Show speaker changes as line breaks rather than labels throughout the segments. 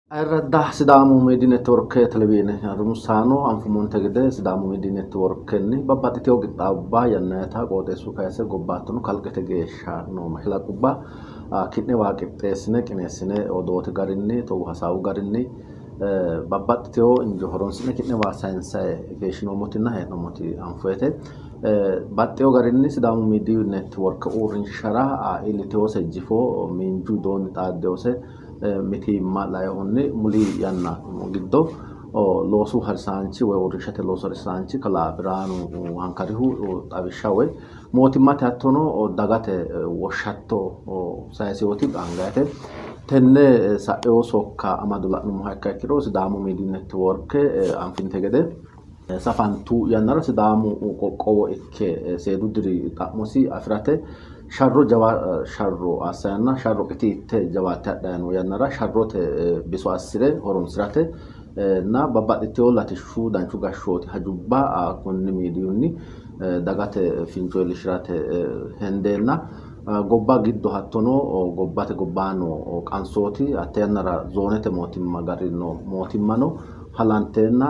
Ayirradda Sidaamu Miidiyu Netiworke Televizhiine harunsaano anfummonte gede Sidaamu Miidiyu Netiworkenni babbaxxitewo qixxaawubba yannayita qooxeessu kayse gobba hattono kalqete geeshsha noo mashalaqqubba ki'newa qixxeessine qineessine odoote garinni togo hasaawu garinni babbaxxitewo injo horonsi'ne ki'newa sayinsayi keeshshinoommotinna hee'noommoti anfoyite. Baxxewo garinni Sidaamu Miidiyu Netiworke uurrinshara iillitewose jifo miinju widoonni xaaddewose mitiimma lainohunni muli yanna giddo loosu harisaanchi woyi uurrinshate loosu harisaanchi kalaa Biraanu Hankarihu xawishsha woyi mootimmate hattono dagate woshshatto sayisinoti qaangannite. Tenne sa'ino sokka amado la'nummoha ikkiha ikkiro Sidaamu Miidiyu Netiworke anfinte gede safantu yannara Sidaamu qoqqowo ikke seedu diri xa'mosi afirate sharro jawa sharro assanna sharro qitiitte jawaatte hadhanni noo yannara sharrote biso assire horonsirate na babbaxxitewo latishshu danchu gashshooti hajubba konni miidiyunni dagate finco iillishirate hendeenna gobba giddo hattono gobbate gobbaanni noo qansooti hatte yannara zoonete mootimma garinni mootimmano halanteenna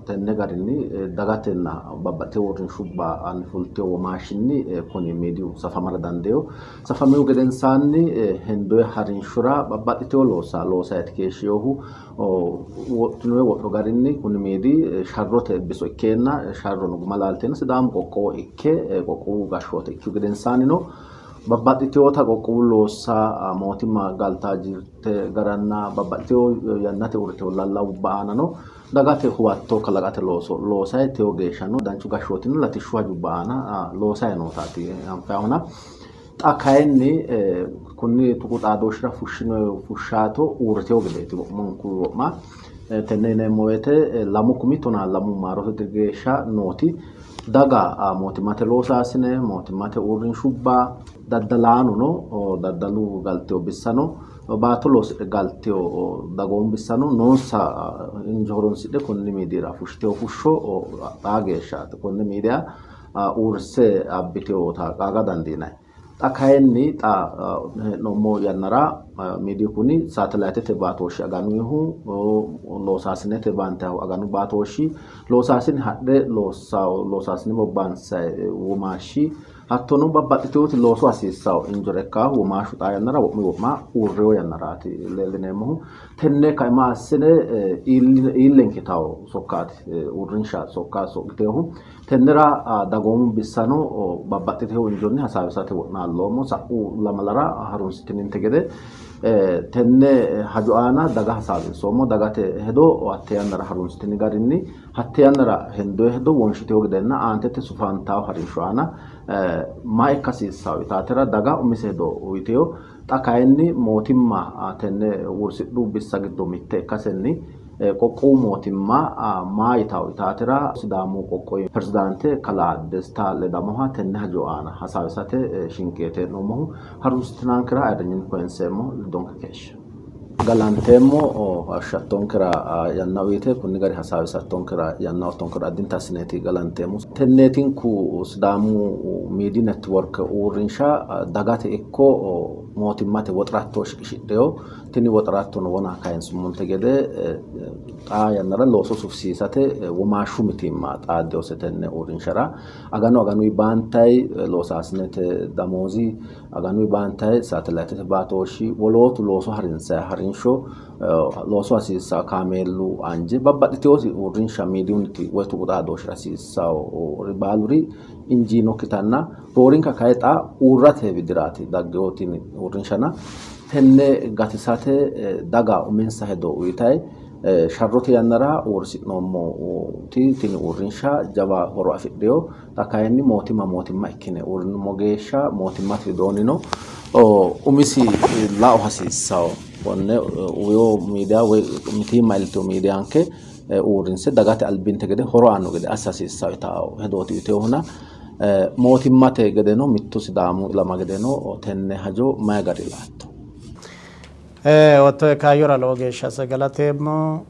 tenne garinni dagatenna babbaxxitewo uurrinshubba fultewo womaashshinni kuni miidiyu safamara dandiino. Safamihu gedensaanni hendoyi harinshora babbaxxitewo loossa loosayiiti keeshshinohu. Wodhinoyi wodho garinni kuni miidiyi sharrote biso ikkeenna sharrono guma laalteenna Sidaamu qoqqowo ikke qoqqowu gashshoote ikkihu gedensaannino babbaxxitewota qoqqowu loossa mootimma galtawo jirte garanna babbaxxitewo yannate uurritewo lallawubba aanano dagate huwatto kalaqate looso loosayi tewo geeshshano danchu gashshootinna latishshu hajubba aana loosayi nootaati anfayihuna. Xa kayinni kunni tuqu xaadooshshira fushshinoyi fushshaato uurritewo gedeeti wo'munku wo'ma. Tenne yineemmo woyite 2012 maarote diri geeshsha nooti daga mootimmate loosaasine, mootimmate uurrinshubba, daddalaanono daddalu galtewo bissano baatto loosidhe galtewo dagoomu bissano noonsa injo horonsidhe konni miidiyira fushshitewo fushsho xaa geeshsha konne miidiya uurrisse abbitewota qaaga dandiinanni. Xa kayinni xa hee'noommo yannara miidiyu kuni saatelayitete baatooshshi aganunnihu loosaasinete baantayihu aganu baatooshshi loosaasine hadhe loossawo loosaasine bobbaansayi womaashshi hattono babbaxxiteewoti loosu hasiissawo injora ikkaahu womaashshu xaa yannara wo'munni wo'ma uurrewo yannaraati leellineemmohu. Tenne kaima assine iillenke yitawo sokkaati uurrinsha sokka soqqiteehu. Tennera dagoomu bissano babbaxxitewo injonni hasaawisate wo'naalloommo. Sa'u lamalara harunsitininte gede tenne hajo aana daga hasaawinsoommo. Dagate hedo hatte yannara harunsitini garinni hatte yannara hendoyi hedo wonshitewo gedenna aantete sufantawo harinsho aana mayi ikka hasiissawo yitaatera daga umise hedo uyitewo. Xa kayinni mootimma tenne uurrisidhu bissa giddo mitte ikkasenni qoqqowu mootimma maa yitawo yitaatera Sidaamu qoqqowi pirezidaante kalaa Desta Ledamoha tenne hajo aana hasaawisate shinqeeti hee'noommohu. Harunsitinankera ayirrinyunni koyinseemmo. Ledonke keeshshe. Galanteemmo hashshattonkera yanna uyite kunni gari hasaawisattonkera yanna oottonkera addinta assineeti galanteemmo. Tenneetinku Sidaamu Miidiyu Netiworke uurrinsha dagate ikko mootimmate woxaratto shiqishidhino. Tini woxarattono wona kayinsummonte gede xaa yannara looso sufisiisate womaashshu mitiimma xaaddinose tenne uurrinshara. Aganu aganuyi baantayi loosaasinete damoozi Aganu baantayi saatelaytete baatooshshi, wolootu looso harinsayi harinsho, looso hasiissawo kaameelu anje babbaxxitewooti uurrinsha miidiyunniti woyi tuqu xaadooshshira hasiissawori baaluri injiinokkitanna roorinka kayi xa uurrate widiraati daggewo tini uurrinshana tenne gatisate daga uminsa hedo uyitayi sharrote yannara uurrisi'noommoti tini uurrinsha jawa horo afidhino. Xa kayinni mootimma mootimma ikkine uurrinummo geeshsha mootimmate widoonnino umisi lao hasiissawo. Konne uwewo miidiya woyi mitiimma iillitewo miidiyanke uurrinse dagate albinte gede horo aanno gede assa hasiissawo yitawo hedooti uyitewohuna mootimmate gedeno mittu sidaamu ilama gedeno tenne hajo mayi gari la''atto?
Oottoe kaayyora lowo geeshsha asse galateemmo.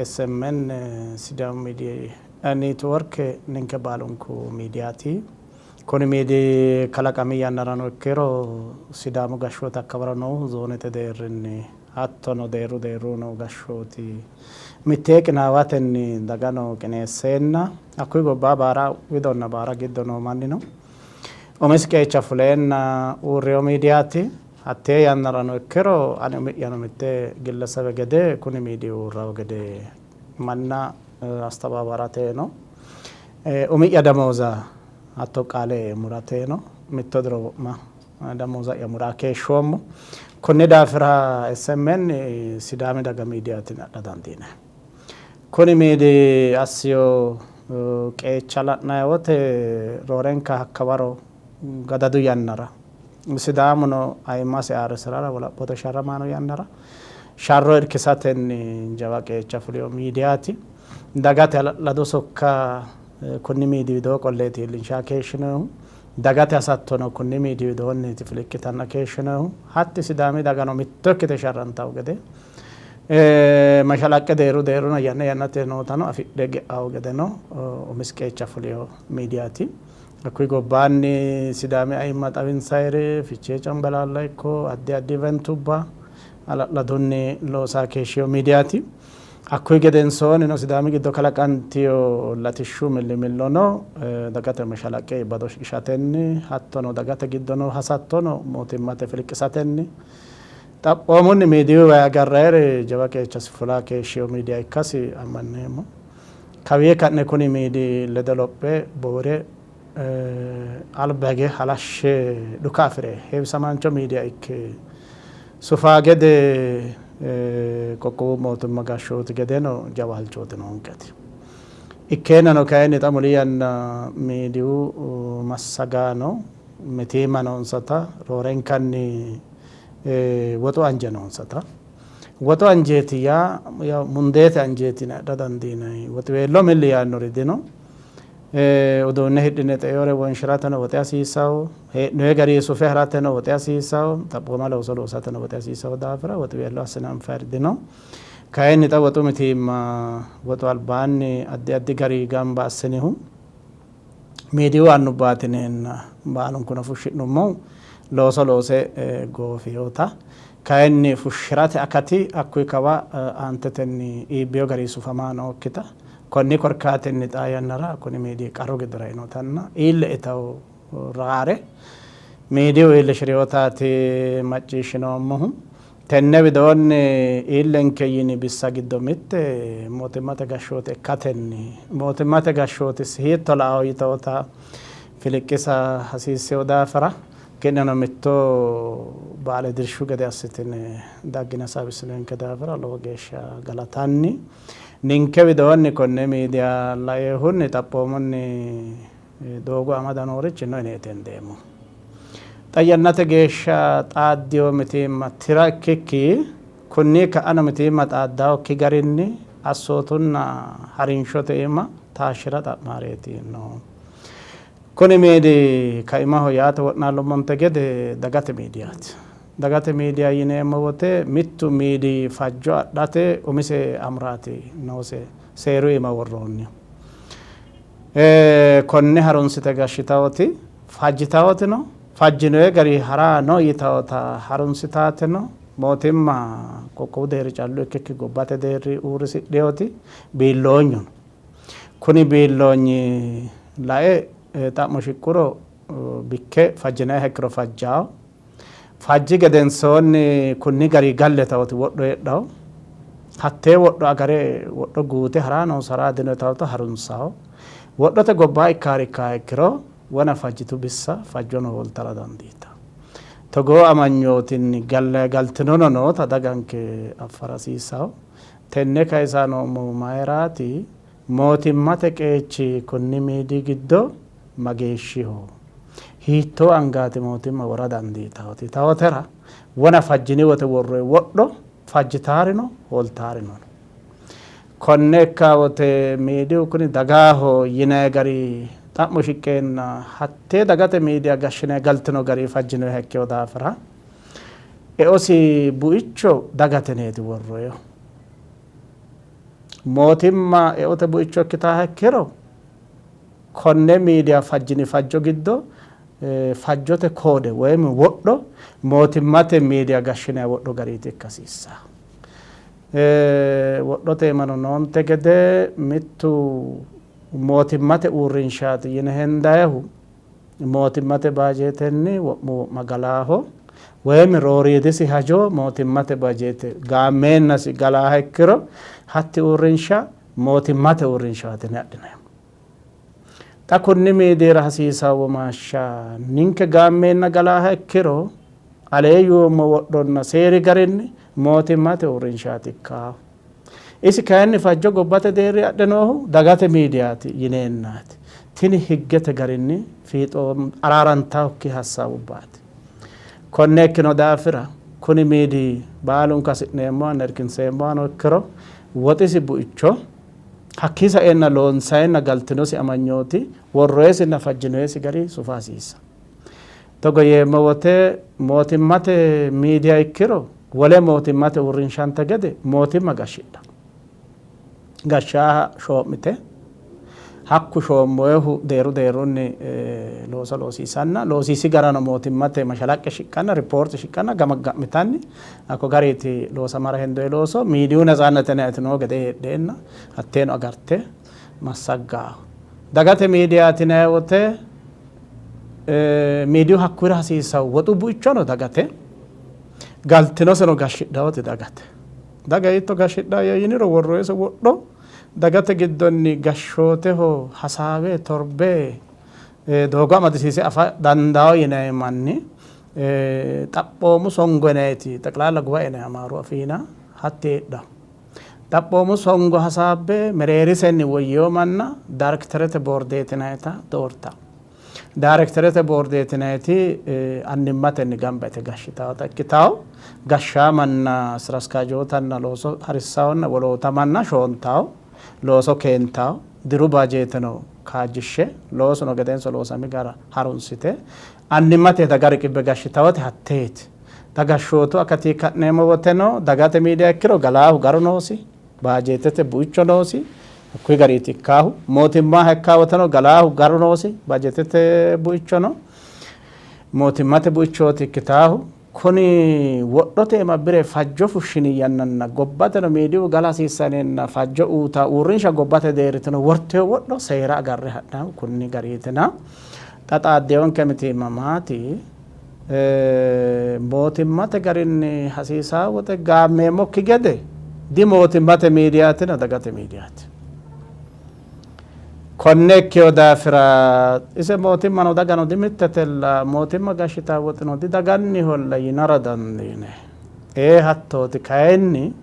SMN Sidaamu Miidiy Neetwork ninke baalunku miidiyaati. Kuni miidiy kalaqami yannarano ikkiro Sidaamu gashshooti akkawara noohu zoonete deerrinni hattono deerru deerru noo gashshooti mittee qinaawatenni dagano qineesseenna hakkuyi gobba baara widonna baara giddo noo mannino umisi qeecha fuleenna uurrino miidiyaati. Hattee yannarano ikkiro ani umi'yano mitte gillesebe gede kuni miidiyu uurrawo gede manna astebaabarateno umi'ya damooza hatto qaale murateno mitto diro wo'ma damooza'ya mura keeshshoommo. Konni daafira SMN Sidaami daga miidiyaati yine adha dandiinanni. Kuni miidi assiyo qeecha la'nanni wote roorenka hakkawaro gadadu yannara Sidaamuno ayimmasi ayirrisirara wolaphote sharramano yannara sharro irkisatenni jawa qeecha fulino miidiyaati. Dagate hala'lado sokka konni miidiyi widoo qolleeti iillinshanni keeshshinoonnihu. Dagate hasattono konni miidiyi widoonniiti filiqqitanna keeshshinoonnihu. Hatti Sidaami dagano mitto ikkite sharrantanno gede mashalaqqe deerru deerruna yanna yannate nootano afidhe ge'awo gedeno umisi qeecha fulino miidiyaati. Hakkuyi gobbaanni Sidaami ayimma xawinsayiri Fichee Cambalaalla ikko addi addi eventubba hala'ladunni loosa keeshshino miidiyaati. Hakkuyi gedensoonnino Sidaami giddo kalaqantino latishshu millimillono dagate mashalaqqe iibbado shiqishatenni hattono dagate giddo noo hasattono mootimmate filiqqisatenni xaphoomunni miidiyu wayi agarrayiri jawa qeechasi fula keeshshino miidiya ikkasi ammanneemmo. Kawii ka'ne kuni miidi ledo lophe bowire alba hige halashshe dhuka afi're heewisamaancho miidiya ikke sufaa gede qoqqowu mootimma gashshooti gedeno jawa halchooti noonketi. Ikkeennano kayinni xa muli yanna miidiyu massagaano mitiimma noonsata roorenkanni woxu anje noonsata Woxu anjeeti yaa mundeete anjeeti yine adha dandiinanni. Woxiweello milli yaannori dino. Uduunne hidhine xeeore wonshi'rateno woxe hasiissanno. Hee'noyi garinni sufe harateno woxe hasiissanno. Xaphooma looso loosateno woxe hasiissanno daafira woxiweello assine anfayiri dino. Kayinni xa woxu mitiimma woxu albaanni addi addi garinni gamba assinihu miidiyu annubbaati yineenna baalunkuno fushshi'nummohu looso loose goofinota kayinni fushshi'rate akati hakkuyi kawa aantetenni iibbino garinni sufama nookkita konni korkaatinni xaa yannara kuni miidiyi qarru giddora einotanna iille itawo raare miidiyu iillishirinotaati macciishshinoommohu. Tenne widoonni iillenke yini bissa giddo mitte mootimmate gashshoote ikkatenni mootimmate gashshootisi hiitto la'ao yitawota filiqqisa hasiissino daafira ki'neno mitto baale dirshu gede assitine daggine hasaawissinonke daafira lowo geeshsha galatanni ninke widoonni konne miidiya lainohunni xaphoomunni doogo amada noorichi no yineeti hendeemmo. Xa yannate geeshsha xaaddino mitiimma tira ikkikki kunni ka'ano mitiimma xaaddannokki garinni assootunna harinshote iima taashshira xa'maareeti noohu. Kuni miidi kaimaho yaate wo'naalummonte gede dagate miidiyaati. Dagate miidiya yineemmo wote mittu miidi fajjo adhate umise amuraati noose seeru iima worroonniho. Konne harunsite gashshitawoti fajjitawotino fajjinoyi gari hara no yitawota harunsitaateno mootimma qoqqowu deerri callu ikkikki gobbate deerri uurrisidhinoti biilloonyu no. Kuni biilloonyi lae xa'mo shiqquro bikke fajjinayiha ikkiro fajjawo. Fajji gedensoonni kunni gari galle yitawoti wodho heedhawo. Hattee wodho agare wodho guute hara noonso hara dino yitawota harunsawo. Wodhote gobbaa ikkaari ikkaha ikkiro wona fajjitu bissa fajjono hooltara dandiitanno. Togoo amanyootinni gallayi galtinono noota daganke affara hasiissawo. Tenne kayisa noommohu mayiraati? Mootimmate qeechi konni miidiyi giddo mageeshshiho? Hiittoo angaati mootimma wora dandiitawoti? Yitawotera wona fajjini wote worroyi wodho fajjitaarino hooltaarino no. Konne ikka wote miidiyu kuni dagaho yinayi gari xa'mo shiqqeenna hattee dagate miidiya gashshinayi galtino gari fajjinoyiha ikkino daafira eosi buicho dagate yineeti worroyihu. Mootimma eote buicho ikkitaaha ikkiro konne miidiya fajjini fajjo giddo Fajjote koode woyim wodho mootimmate miidiya gashshinanni wodho gariiti ikka hasiissanno. Wodhote iimano noonte gede mittu mootimmate uurrinshaati yine hendayihu mootimmate baajeetenni wo'mu wo'ma galaaho woyim rooriidisi hajo mootimmate baajeete gaammeennasi galaaha ikkiro hatti uurrinsha mootimmate uurrinshaati yine adhineemmo. Xa konni miidiyira hasiisanno womaashsha ninke gaammeenna galaaha ikkiro alee yoommo wodhonna seeri garinni mootimmate uurrinshaati ikkaahu. Isi kayinni fajjo gobbate deerri adhe noohu dagate miidiyaati yineennaati. Tini higgete garinni fiixoo araarantannokki hassawubbaati. Konne ikkino daafira kuni miidiyi baalunku hasi'neemmohanna irkinseemmohano ikkiro woxisi buicho Hakkii saeenna loonsayinna galtinosi amanyooti worroyesinna fajjinoyesi gari sufa hasiissa. Togo yeemmo wote mootimmate miidiya ikkiro wole mootimmate uurrinshante gede mootimma gashshidha. Gashshaaha shoo'mite hakku shoommoyehu deerru deerrunni looso loosiisanna loosiisi garano mootimmate mashalaqqe shiqqanna ripoorte shiqqanna gamagga'mitanni Hakko gariiti loosamara hendoyi looso miidiyu netsaannete yinanniti noo gede heedheenna hatteeno agarte massaggawo. Dagate miidiyaati yinanni wote miidiyu hakkuyira hasiissanno woxu buichono dagate, galtinoseno gashshidhawoti dagate. Daga hiitto gashshidhayo yiniro worroyise wodho dagate giddonni gashshooteho hasaawe torbe doogo amadisiise afa dandawo yinanni manni Xaphoomu songo yinayiti xeqilaalla gubae yinay amaaru afiina hatti heedhanno. Xaphoomu songo hasaabbe mereerisenni woyyeewo manna dayrekiterete boordeeti yinayita doortanno. Dayrekiterete boordeeti yinayiti annimmatenni gamba yite gashshitaata ikkitawo. Gashshaa manna sira askaajootanna looso harissawonna woloota manna shoontawo, looso keentawo, diru baajeeteno kaajjishshe loosuno gedenso loosami gara harunsite Annimmate daga riqibbe gashshitawote hatteeti. Xa gashshootu akati ka'neemmo woteno dagate miidiya ikkiro galaahu garu noosi, baajeetete buicho noosi, hakkuyi gariiti ikkaahu. Mootimmaha ikkaa woteno galaahu garu noosi, baajeetete buicho no, mootimmate buichooti ikkitaahu. Kuni wodhote iima bire fajjo fushshini yannanna gobbateno miidiyu gala hasiissanenna fajjo uuta uurrinsha gobbate deerritino wortino wodho seera agarre ha'nannihu kunni gariitina. Xa xaaddinonke mitiimma maati? Mootimmate garinni hasiisaa woxe gaammeemmokki gede dimootimmate miidiyaatina dagate miidiyaati. Konne ikkino daafira ise mootimmano dagano dimittetella, mootimma gashshitaa woxino didaganniholla yinara dandiine. Ee hattooti, kayinni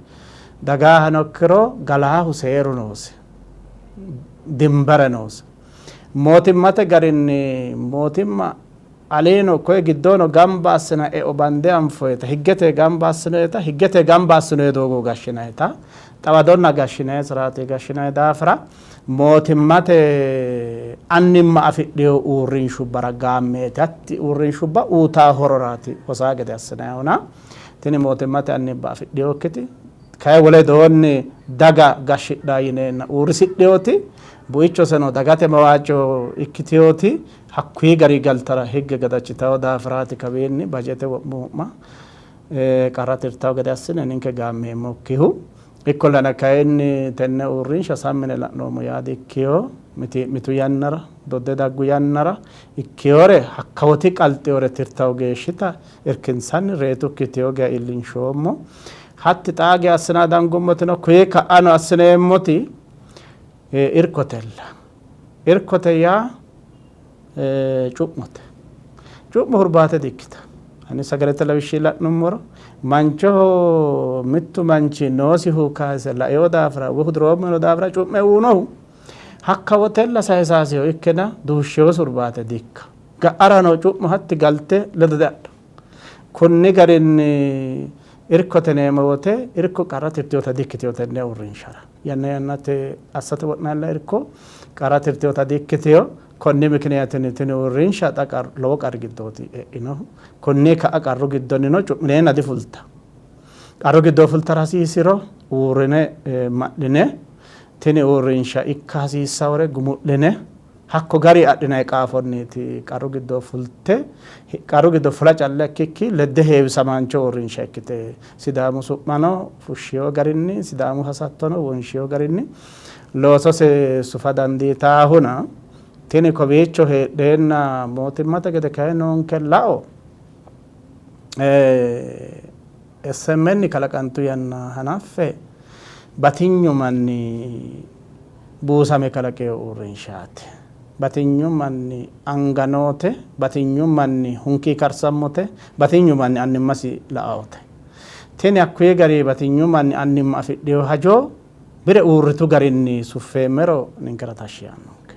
dagaahano ikkiro galaahu seeru noosi, dimbere noosi. Mootimmate garinni mootimma aleeno koye giddoono gamba assina eo bande anfoyita higgete gamba assinoyita higgete gamba assinoyi doogo gashshinayita xawadonna gashshinayi siraate gashshinayi daafira mootimmate annimma afidhino uurrinshubbara gaammeeti. Hatti uurrinshubba uutaa hororaati hosaa gede assinayihuna tini mootimmate annimma afidhinokkiti kayi wole doonni daga gashshidha yineenna uurrisidhinoti buichoseno dagate mawaaco ikkitinoti hakkuyi gari galtara higge gadachitawo daafiraati kawiinni bajete wo'mu wo'ma qarra tirtawo gede assine ninke gaammeemmokkihu. Ikkollana kayinni tenne uurrinsha sammine la'noommo yaa dikkino. Mitii'mitu yannara, dodde daggu yannara ikkiyore hakkawoti qalxiyore tirtawo geeshshita irkinsanni reetukki teyo geya iillinshoommo. Hatti xaa geya assina dangummotino kuyi ka'ano assineemmoti irkotella. Irkote yaa cu'mote. Cu'mo hurbaate dikkita. Ani sagalete lawishshi la'nummoro manchoho mittu manchi noosihu kayise laeo daafira woy hudiroommo daafira cu'me uunohu hakka wotella sayisaasiho ikkina duushshewosi hurbaate dikka. Ga'arano cu'mo hatti galte ledo diadha. Kunni garinni irkote yineemmo wote irko qarra tirtinota dikkitino tenne uurrinshara. Yanna yannate assate wo'naalla irko qarra tirtinota dikkitino. Konni mikiniyatinni tini uurrinsha xa lowo qarri giddooti e'inohu. Konni ka'a qarru giddonnino cu'mineenna difulta. Qarru giddoo fultara hasiisiro uurrine ma'line tini uurrinsha ikka hasiissawore gumu'line. Hakko gari adhinanni qaafonniiti qarru giddo fulte qarru giddo fula calla ikkikki ledde heewisamaancho uurrinsha ikkite Sidaamu su'mano fushshiyo garinni Sidaamu hasattono wonshiyo garinni loosose sufa dandiitaahuna tini kowiicho heedheenna mootimmate gede kayi noonke lao SMN kalaqantu yanna hanaffe batinyu manni buusame kalaqino uurrinshaati. Batinyu manni anga noote, batinyu manni hunkii karsammote, batinyu manni annimmasi la'aote. Tini hakkuyi gari batinyu manni annimma afidhino hajo bire uurritu garinni suffeemmero ninkera tashshi yaannonke.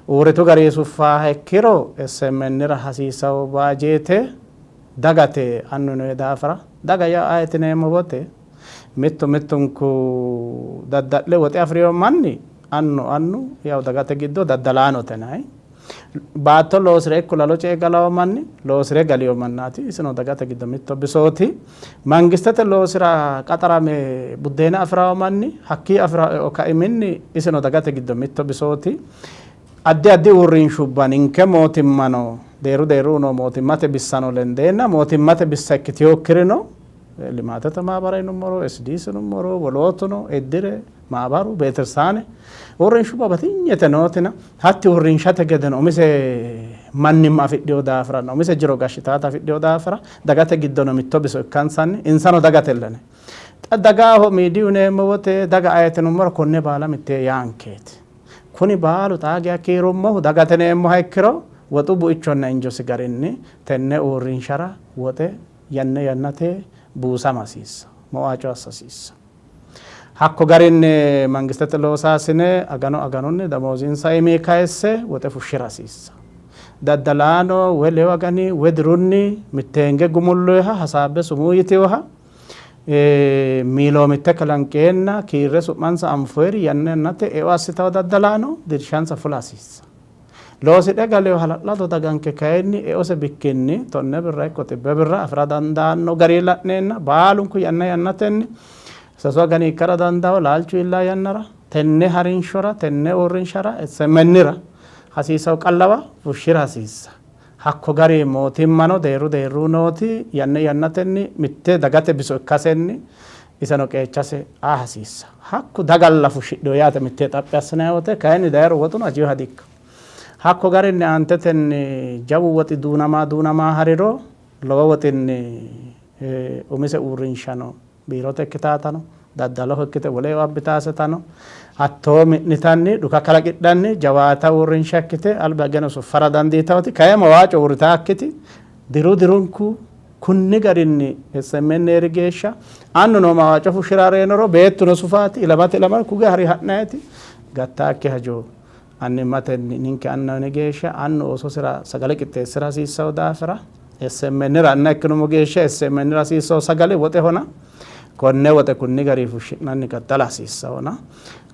Uurritu gari suffaaha ikkiro SMNra hasiisawo baajeete dagate annu noo daafira daga yaa ayeeti yineemmo wote mittu mittunku dadda'le woxe afi'rino manni annu annu yawu dagate giddo daddalaanote yinanni. Baatto loosire ikko lalo ce''e galawo manni loosire galiyo mannaati. Isino dagate giddo mitto bisooti. Mangistete loosira qaxarame buddeena afi'rawo manni hakkii afi'rawo eo kaiminni isino dagate giddo mitto bisooti. Addi addi uurrinshubba ninke mootimmano deerru deerru noo mootimmate bissano lendeenna mootimmate bissa ikkitinokkirino limaatete maabara yinummoro, SDC yinummoro, wolootuno iddire, maabaru, beetekiristaane uurrinshubba batinyete nootina hatti uurrinshate gedeno umise mannimma afidhino daafiranna umise jiro gashshitaata afidhino daafira dagate giddono mitto biso ikkansanni insano dagatella yinanni. Xa dagaho miidiyu yineemmo wote daga ayeeti yinummoro konne baala mittee yaankeeti. Kuni baalu xaa geya kiirummohu dagate yineemmoha ikkiro woxu buichonna injosi garinni tenne uurrinshara woxe yanna yannate buusama hasiissa, moaaco assa hasiissa. Hakko garinni mangistete loosaasine aganu aganunni damoozinsa iimi kayisse woxe fushshira hasiissa. Daddalaano woy lewu agani woy dirunni mitteenge gumulloyiha hasaabbe sumuu yitinoha miiloomitte kalanqeenna kiirre su'mansa anfoyiri yanna yannate eo assitawo daddalaano dirshansa fula hasiissa. Loosidhe galino hala'lado daganke kayinni eose bikkinni 10 birra ikko xibbe birra afi'ra dandaanno gari la'neenna baalunku yanna yannatenni sasu agani ikkara dandawo laalchu iilla yannara tenne harinshora tenne uurrinshara SMNra hasiisawo qallawa fushshira hasiissa. Hakko gari mootimmano deerru deerru nooti yanna yannatenni mitte dagate biso ikkasenni iseno qeechase aa hasiissa. Hakku dagalla fushshidhino yaate mitte xaphi assinanni wote kayinni dayiro woxuno ajinoha di''ikkino. Hakko garinni aantetenni jawu woxi duunama duunama hariro lowo woxinni umise uurrinshano biirote ikkitaatano, daddaloho ikkite wole eo abbitaasetano hattoo mi'nitanni dhuka kalaqidhanni jawaata uurrinsha ikkite alba higgeno suffara dandiitawoti kayi mawaaco uurritaakkiti diru dirunku kunni garinni SMN heeri geeshsha annuno mawaaco fushshira reenoro beettuno sufaati ilamate ilama kuge hari ha'nayiti gattaakki hajo annimmatenni ninke anna yini geeshsha annu oososira sagale qixxeessira hasiissanno daafira SMNra anna ikkinummo geeshsha SMNra hasiissanno sagale woxehona konne woxe kunni garinni fushshi'nanni qaxxala hasiissannona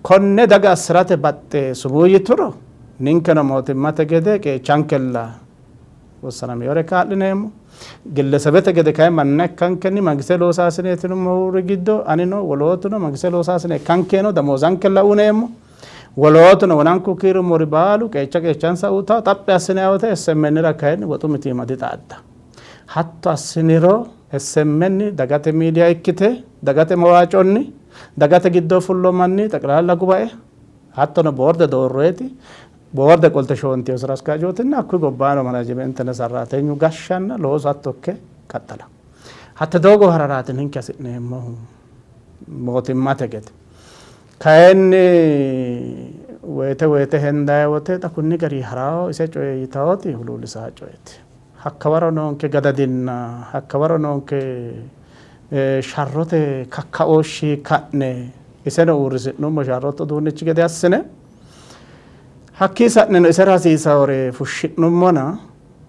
konne daga assi'rate baxxe sumuu yituro ninkeno mootimmate gede qeechankella wossanamewore kaa'lineemmo. Gillesebete gede kayi manna ikkankenni mangiste loosaasineeti yinummori giddo anino wolootuno mangiste loosaasine ikkankeno damoozankella uyineemmo. Wolootuno wonanku kiirummori baalu qeecha qeechansa uyitawo. Xaphi assinanni woyte SMNra kayinni woxu mitiimma dixaadda. Hatto assiniro SMN dagate miidiya ikkite dagate mawaaconni dagate giddo fullo manni xeqilaalla gubae hattono boorde doorroyeti boorde qolte shoontino sira askiyajootinna hakkuyi gobbaano manajimentene sarraatenyu gashshanna loosu hatto ikke qaxxala. Hatte doogo hararaati ninke hasi'neemmohu mootimmate gede. Kayinni woyite woyite hendayi wote xa kunni gari harawo ise coye yitawoti huluullisaa coyeeti. Hakkawaro noonke gadadinna hakkawaro noonke sharrote kakkaooshshi ka'ne iseno uurrisi'nummo sharrote uduunnichi gede assine hakkii sa'neno isera hasiisawore fushshi'nummona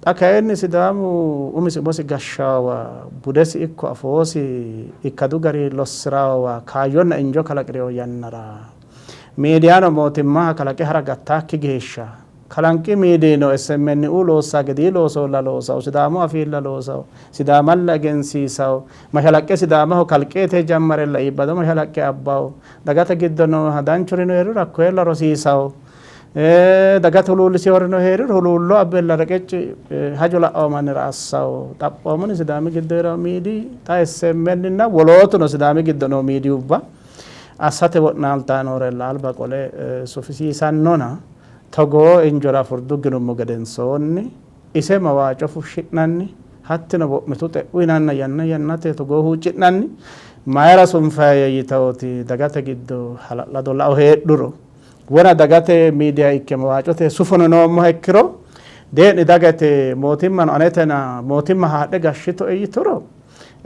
xa kayinni Sidaamu umisi umosi gashshaawa budesi ikko afoosi ikkadu gari lossi'raawa kaayyonna injo kalaqi'rino yannara miidiyano mootimmaha kalaqe hara gattaakki geeshsha kalanqi miidiyino SMNU loossa gedii loosolla loosawo, Sidaamu afiilla loosawo, Sidaamalla egensiisawo, mashalaqqe Sidaamaho kalqete jammarella iibbado mashalaqqe abbawo, dagate giddo nooha danchurino heeriro hakkoyella rosiisawo. Dagate huluulliseyorino hee'riro huluullo abbella reqecci hajo la'awo mannira assawo. Xaphoomunni Sidaami giddo hee'rawo miidiyi xa SMN nna wolootuno Sidaami giddo noo miidiyubba assate wo'naaltanni noorella alba qole sufisiisannona togoo injora furdugginummo gedensoonni ise mawaaco fushshi'nanni hattino wo'mitu xe'u yinanna yanna yannate togoo huucci'nanni mayra sunfayya yitawoti dagate giddo hala'lado lao heedhuro Wona dagate miidiya ikke mawaacote sufono noommoha ikkiro, dee'ni dagate mootimmano anetena mootimma haadhe gashshitoe yituro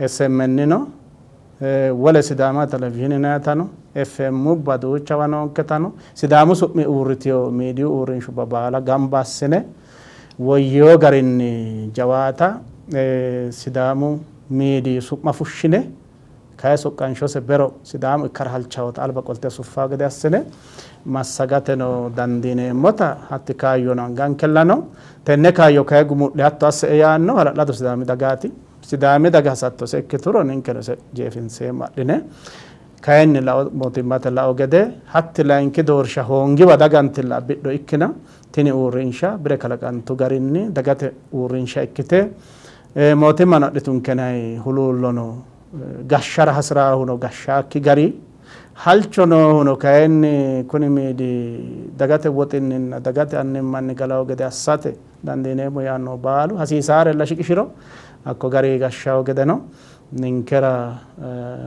SMN-no wole Sidaama Televizhiine yinayitano, FM-ubba duuchawa noonketano, Sidaamu su'mi uurritino miidiyu uurrinshubba baala gamba assine woyyino garinni jawaata Sidaamu miidiyi su'ma fushshine Kayi soqqanshose bero Sidaamu ikkara halchawota alba qolte suffawo gede assine massagateno dandiineemmota hatti kaayyono angankella no. Tenne kaayyo kayi gumu'le hatto asse''e yaannohu hala'ladu Sidaami dagaati. Sidaami daga hasattose ikkituro ninkeno ise jeefinseemmo adhine. Kayinni lao mootimmate lao gede hatti layinki doorsha hoongiwa dagantilla abbidho ikkina tini uurrinsha bire kalaqantu garinni dagate uurrinsha ikkite Mootimmano adhitunkenay huluullo no. Gashshara hasi'raahuno gashshaakki gari halcho noohuno kayinni kuni miidi dagate woxinninna dagate annimmanni galawo gede assate dandiineemmo yaannohu baalu hasiisaarella shiqishiro hakko gari gashshawo gedeno ninkera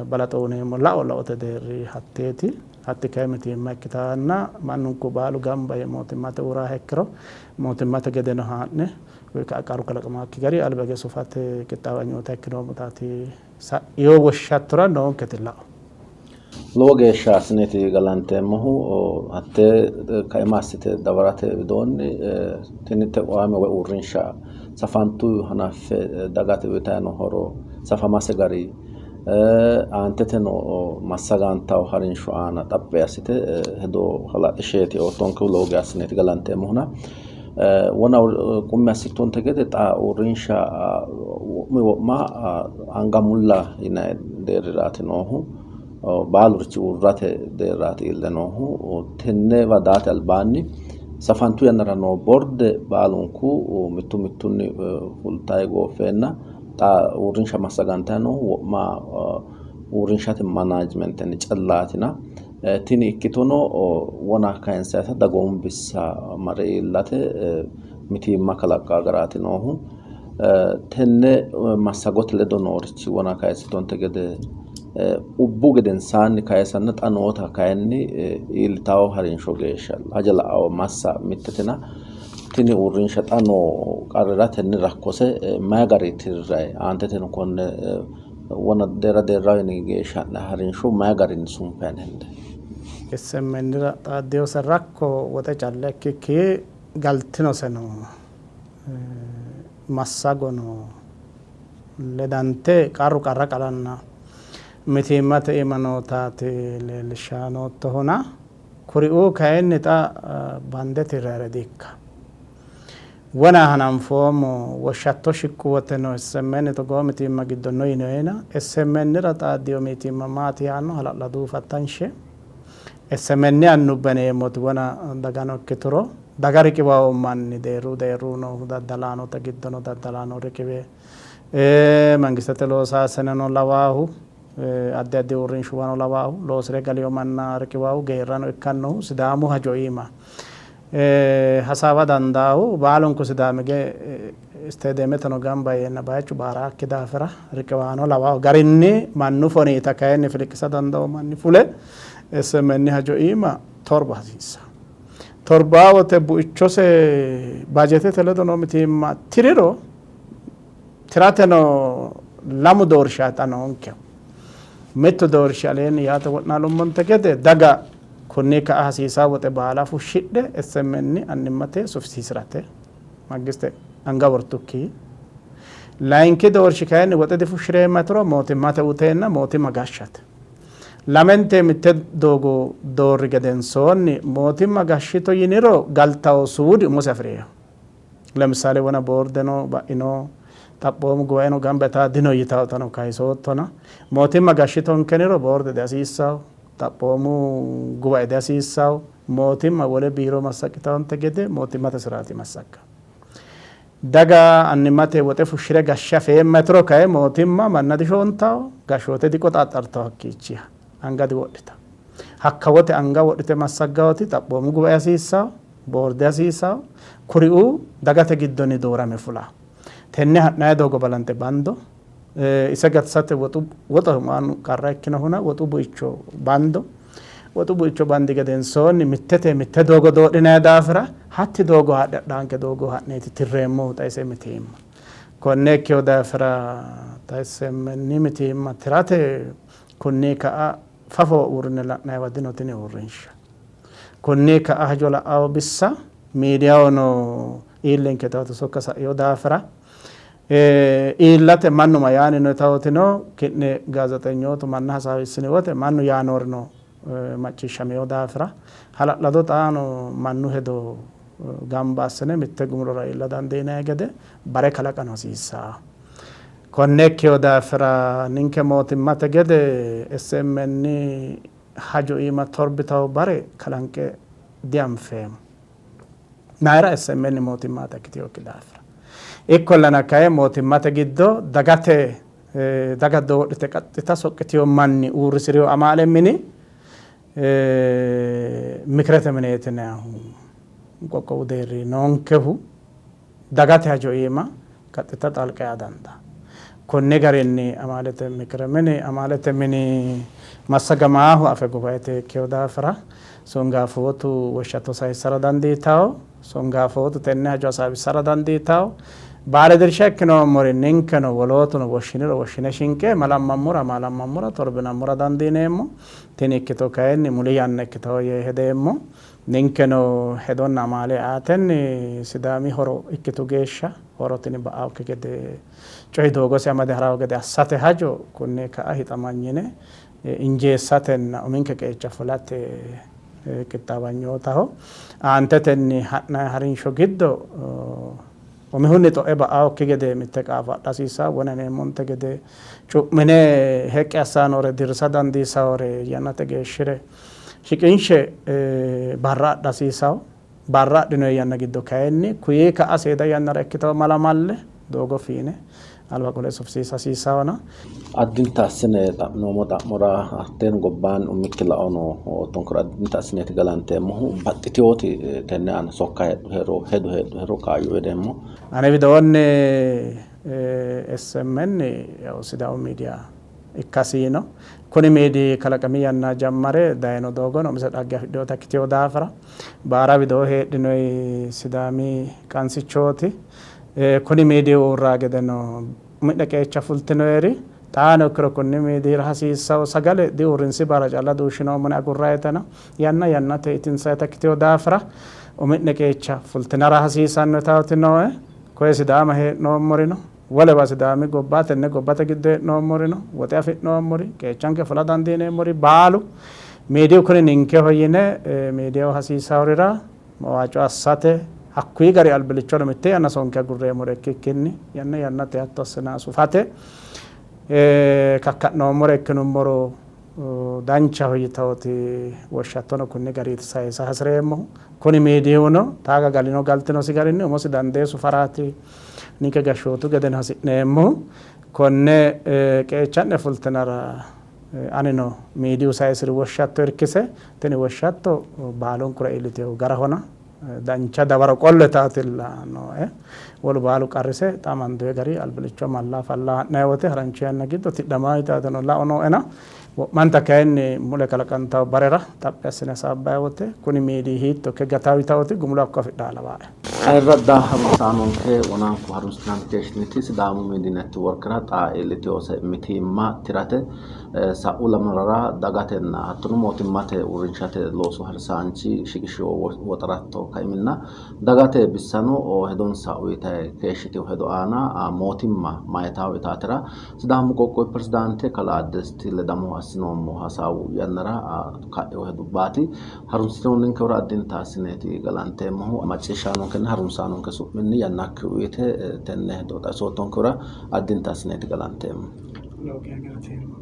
balaxo uyineemmo lao laote deerri hatteeti. Hatti kayi mitiimma ikkitanna mannunku baalu gamba yee mootimmate uurraaha ikkiro mootimmate gedeno haa'ne Woy ka'a qarru kalaqamaakki gari alba hige sufate qixxaawanyoota ikkinoommotati sa'ino woshshattora noonketi lao.
Lowo geeshsha assineeti galanteemmohu. Hattee kaima assite dawarate widoonni tini tequwaame woy uurrinsha safantu hanaffe dagate uyitanni noo horo safamase gari aanteteno massagantawo harinsho aana xaphi assite hedo hala'lishsheeti oottonkehu lowo geeshsha assineeti galanteemmohuna. Wona qummi assittonte gede xa uurrinsha wo'munni wo'ma anga mulla yinanni deerriraati noohu. Baalurichi uurrate deerraati iille noohu. Tennewa daate albaanni safantu yannara noo borde baalunku mittu mittunni fultayi gooffeenna xa uurrinsha massagantayi noohu wo'ma uurrinshate manaajimentenni callaatina Tini ikkitono wona kayinsayita dagoomu bissa mare iillate mitiimma kalaqqaa garaati noohu. Tenne massagote ledo noorichi wona kayisittonte gede ubbu gedensaanni kayisanna xa noota kayinni iillitawo harinsho geeshsha haja la'awo massa mittetena tini uurrinsha xa noo qarrira tenne rakkose mayi garinni tirrayi? Aanteteno konne Wona deerra deerraho yini geeshsha ha'nanni harinsho mayi garinni sunfanni hende?
SMNra xaaddinose rakko woxe calla ikkikki galtinoseno massagono ledante qarru qarra qalanna mitiimmate iima nootaati leellishshanni noottohuna kuriuu kayinni xa bande tirrayire di ikkanno. Wona hananfoommo woshshatto shiqqu woteno SMN togoo mitiimma giddo no yinoena SMNra xaaddino mitiimma maati yaanno hala'ladu fattanshe SMN annubba yineemmoti wona dagano ikkituro daga riqiwawo manni deerru deerru noohu daddalaanote giddono daddalaano riqiwe mangistete loosaasineno lawaahu addi addi uurrinshuwano lawaahu loosire galiyo manna riqiwahu geerrano ikkannohu Sidaamu hajo iima Hasaawa dandaahu baalunku Sidaami ge isteedeemeteno gamba yeenna bayichu baaraakki daafira riqiwaano lawawo garinni mannu foniita kayinni filiqqisa dandawo manni fule SMN hajo iima torba hasiissanno. Torbaa wote buichose baajeetete ledo noo mitiimma tiriro tirateno lamu doorsha xa noonkehu. Mittu doorshi aleenni yaate wo'naalummonte gede daga Konni ka'a hasiisanno woxe baala fushshidhe SMN annimmate sufisiisi'rate mangiste anga wortukki. Layinki doorshi kayinni woxe difushshireemma yituro mootimmate uteenna mootimma gashshate. Lamente mitte doogo doorri gedensoonni mootimma gashshito yiniro galtawo suudi umose afi'rino. Lemisaale wona boordeno ba'ino, xaphoomu guwaeno gamba yitaa dino yitawotano kayisoottona mootimma gashshitonkeniro boorde dihasiissawo. Xaphoomu guwae dihasiissanno, Mootimma wole biiro massaqitawonte gede mootimmate siraati massagga. Daga annimmate woxe fushshire gashshe afeemma yituro kayi mootimma manna dishoontawo, gashshoote diqoxaaxxartawo, hakkiichiha anga diwodhitawo. Hakka wote anga wodhite massaggawoti xaphoomu gubae hasiissawo, boorde hasiissawo, kuriuu dagate giddonni doorame fulawo. Tenne ha'nayi doogo balanxe bando, ise gatisate woxu woxeho maanu qarra ikkinohuna woxu buicho bando. Woxu buicho bandi gedensoonni mittete mitte doogo doodhinayi daafira hatti doogo haadhe hadhaanke doogo ha'neeti tirreemmohu xa ise mitiimma. Konne ikkino daafira xa SMN mitiimma tirate kunni ka'a fafowa uurrine la'nayiwa dino tini uurrinsha. Kunni ka'a hajo la'awo bissa miidiyahono iillenke tawoote sokka sa'ino daafira iillate mannu ma yaani no tawotino ki'ne gaazeexenyootu manna hasaawissini wote mannu yaanoorino macciishshamino daafira hala'lado xaano mannu hedo gamba assine mitte gumulora iilla dandiinanni gede bare kalaqano hasiissanno. Konne ikkino daafira ninke mootimmate gede SMN hajo iima torbitawo bare kalanqe dianfeemmo. Mayira? SMN mootimmate ikkitinokki daafira. Ikkollana kayi mootimmate giddo dagate daga doodhite qaxxita soqqitino manni uurrisirino amaale mini mikirete mineeti yinannihu qoqqowu deerri noonkehu dagate hajo iima qaxxita xalqa ea dandaanno. Konni garinni amaalete mikire mini amaalete mini massagamaahu afe gubaete ikkino daafira songaafootu woshshatto sayissara dandiitawo, songaafootu tenne hajo hasaawissara dandiitawo. Baale dirsha ikkinoommori ninkeno wolootuno woshshiniro woshshine shinqe malammammora amaalammammora torbinammora dandiineemmo. Tini ikkito kayinni muli yanna ikkitawo yee hedeemmo. Ninkeno hedonna amaale aatenni Sidaami horo ikkitu geeshsha horo tini ba'aokki gede coyi doogosi amade harawo gede assate hajo kunni ka'a hixamanyine injeessatenna uminke qeecha fulate qixxaawanyootaho. Aantetenni ha'nayi harinsho giddo umihunni xo'e ba'aokki gede mitte qaafo adha hasiissanno. Wona yineemmonte gede cu'mine heqqi assanore dirrisa dandiissawore yannate geeshshire shiqinshe barra adha hasiissanno. Barra adhinoyi yanna giddo kayinni kuyi ka'a seeda yannara ikkitawo mala malle doogo fiine alba qole sufisiisa hasiissawona.
Addinta assine xa'minoommo xa'mora hatteen gobbaanni umikki lao no oottonkero addinta assineeti galanteemmohu. Baxxiteyooti tenne aana sokka heedhuhero hedo heedhuhero kaayyo hedeemmo.
Ane widoonni SMN yaw Sidaamu miidiya ikkasiino kuni miidiyi kalaqami yanna jammare dayino doogono umise dhagge afidhinota ikkitino daafira baara widoo heedhinoyi Sidaami qansichooti. Kuni miidiyi uurraa gedeno umi'ne qeecha fultinoyeri xaano ikkiro kunni miidiyira hasiissawo sagale diuurrinsi baara calla duushshinoommone agurrayitena yanna yannate itinsayita ikkitino daafira umi'ne qeecha fultinara hasiisannotaati nooe. Koye Sidaama hee'noommorino wolewa Sidaami gobba tenne gobbate giddo hee'noommorino woxe afi'noommori qeechanke fula dandiineemmori baalu miidiyu kuni ninkeho yine miidiyaho hasiisahurira mawaaco assate hakkuyi gari albilichono mitte yanna sonke agurreemmore ikkikkinni yanna yannate hatto assina sufate kakka'noommore ikkinummoro danchaho yitawoti woshshattono kunni gariiti sayisa hasireemmohu. Kuni miidiyuno taaga galino galtinosi garinni umosi dandee sufaraati ninke gashshootu gedeno hasi'neemmohu. Konne qeecha'ne fultinara anino miidiyu sayisiri woshshatto irkise tini woshshatto baalunkura iillitehu garahona dancha dawaro qolle taatilla nooe. Wolu baalu qarrise xa amandoye gari albilicho malla falla ha'nayi wote harancho yanna giddo tidhamaa yitaateno lao nooena wo'manta kayinni mule kalaqantawo barera xaphi assine hasaabbayi wote kuni miidiyi hiitto ikke gatawo yitawoti gumulo hakko afidhaa lawaae.
Ayirradda harunsaanonke wonanku harunsitinanni keeshshiniti Sidaamu Miidiyi Networkera xaa iillitewose mitiimma tirate sa'u lamalara dagatenna hattono mootimmate uurrinshate loosu harisaanchi shiqishino woxaratto kaiminna dagate bissano hedonsa uyitayi keeshshitino hedo aana mootimma mayitawo yitaatera Sidaamu qoqqowi pirezidaante kalaa Desti Ledamo assinoommo hasaawu yannara ka'ino hedubbaati. Harunsitinoonninkehura addinta assineeti galanteemmohu. Macciishshaanonkenna harunsaanonke su'minni yannakki uyite tenne hedo xawisoottonkehura addinta assineeti galanteemmo.
Lowo geya galateemmo.